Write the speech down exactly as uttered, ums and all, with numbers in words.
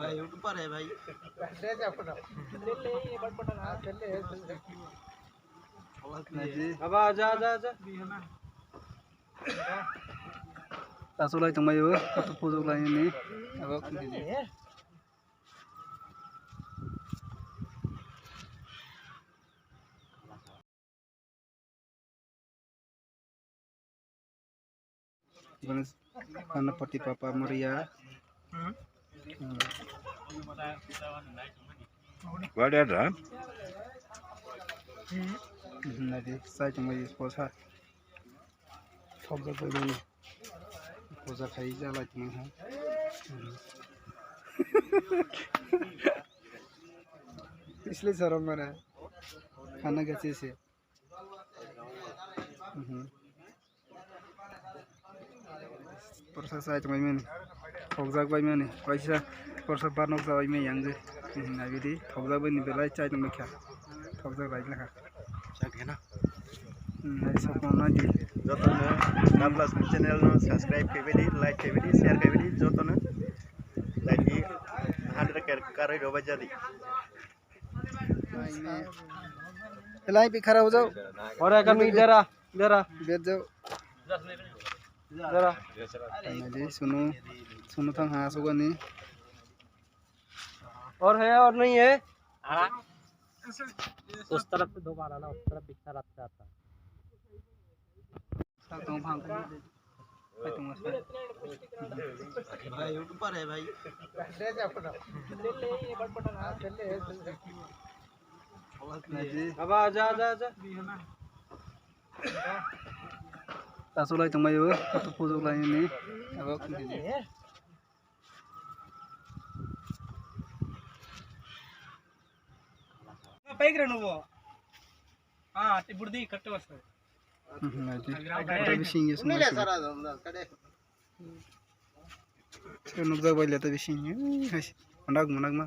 भाई, ऊपर है भाई। ले जा अपना। ले, ले, ये बटबटा ना। ले, ले, ले। Aba, aja, aja, aja. Tasulai tongmai o, atu pujuk lai ni. Abo kini. Ganapati Papa Moria. What are the? Nadi, sai tongmai posa. Thokjak bai mani. Posa khai jalai tongmai ha. Isle sarong mana. Khana gachi se. Mhm. Porsa sai tongmai mani. Thokjak bai mani. Kaisa porsa ba nokjak bai mani yang je. Mhm, nai bidi. Thokjak bai ni belai chai tongmai kha. Thokjak bai kha. Chak hena. Hmm, nai sok ma di. Jotono Nablas channel no subscribe khaibidi, like khaibidi, share khaibidi, jotono. Like di hundred ke karai roba jadi. Elai pi khara ho jao. Aur ek aadmi idhar aa, idhar aa. Bed jao. Idhar aa. Finally, sunu, sunu thang ha asugani. Aur hai aur nahi hai? उस तरफ से दो बार आना, उस तरफ दिखता रहता था। Sak tong phang khe. Pai tong sa. भाई, ऊपर है भाई। ले जा अपना। ले, ले, ये बटबटा ना। ले, ले, ले। Naji. Aba, aja, aja, aja. Tasulai tongmai o, atu pujuk lai ni. Abo kini. Paigra nubo. Ah, ti burdi katte wasto. Mhm, naji. Ata bising yes. Nile sara dom dom kade. Nukjak bai le ta bising. Hai, manak manak ma.